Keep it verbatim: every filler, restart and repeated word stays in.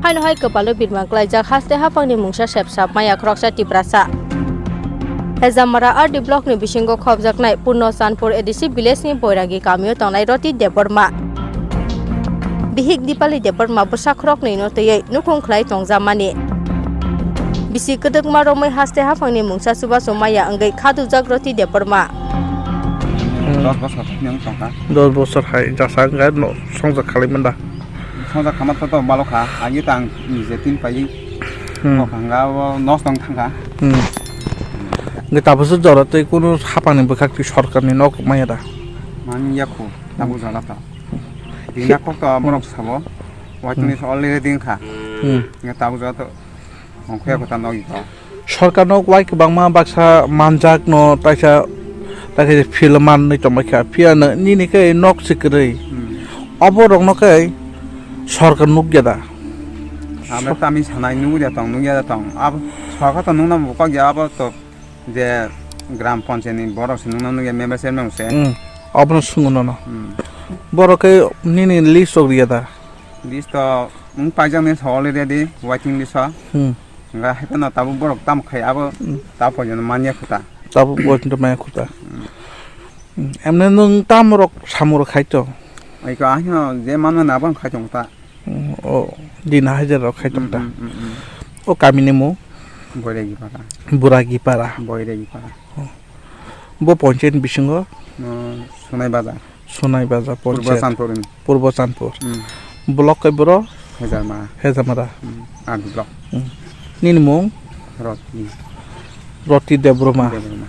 Aino hai kwpalo birma klaijak haste haphangni mungsa sepsa maya khoroksa Tiprasa. Hejamara R D block ni bisingo khobjaknai Purno Chanpur A D C village ni Boiragi kamio tongnai Roti Debbarma. Bihik Dipali Debbarma bwsa khoroknwi no twiwi nukhung khlai tongjamani. Bisi kwdwkma romwi haste haphangni mungsa chubachu maya wngwi khadujak Roti Debbarma. Hmm. Dos bosor nung tongkha. Dos bosor hai jasa wngkha no songjak khalai manda. Songjak kama to to balo kha. Agi tang nije tin pai. Hmm. Kok hanga o nos tong thangkha. Hmm. Nge tabuk se jora tei kunu hapang ni bwkhak twi sorkar ni nok maya da. Mani yakho tabuk jora to. Dina kok to borok sabo. Waiting list already wngkha. Hmm. Nge tabuk jora to. Ongkhe ko ta nok iko. Sorkar nok wai kwbangma baksa manjak no taisa taisa film manwi tongbaikha. Phiya no nini khe nok se kwrwi. Hmm. Obo rok no khe sorkar nukya da. Abo So- tami sanai nukya tong, nukya tong. Abo sorkar to nukna bo kok ya abo to je gram panchayat ni borok se nukna nukya member chairman se. Hmm. Obo no sungo nono. Hmm. Borok khe nini list rok riya da. List to wng paijak ni sa already waiting list o. Hmm. Nga hai phano tabuk borok tamo khai abo Hmm. ta pojono manya khuta. Tabuk waiting to manya khuta. Hmm. Hmm. Emne nwng tamo rok samung rok khai to? Ai ko ahino je manma na bang khai tong ta. Hmm. O dina hajar rok khai tong ta. Hmm, hmm, hmm, hmm. O kami ni mung? Boiragi para. Buragi para. Boiragi para. Oh. Bo panchayat ni bisingo? No, Sonai Bazar. Sonai Bazar Purbo panchayat. Chanpur ni. Purbo Chanpur. Hmm. Block khe boro? Hejamara. Hejamara. Hmm. R D block. Hmm. Nini mung? Roti. Roti Debbarma. Debbarma.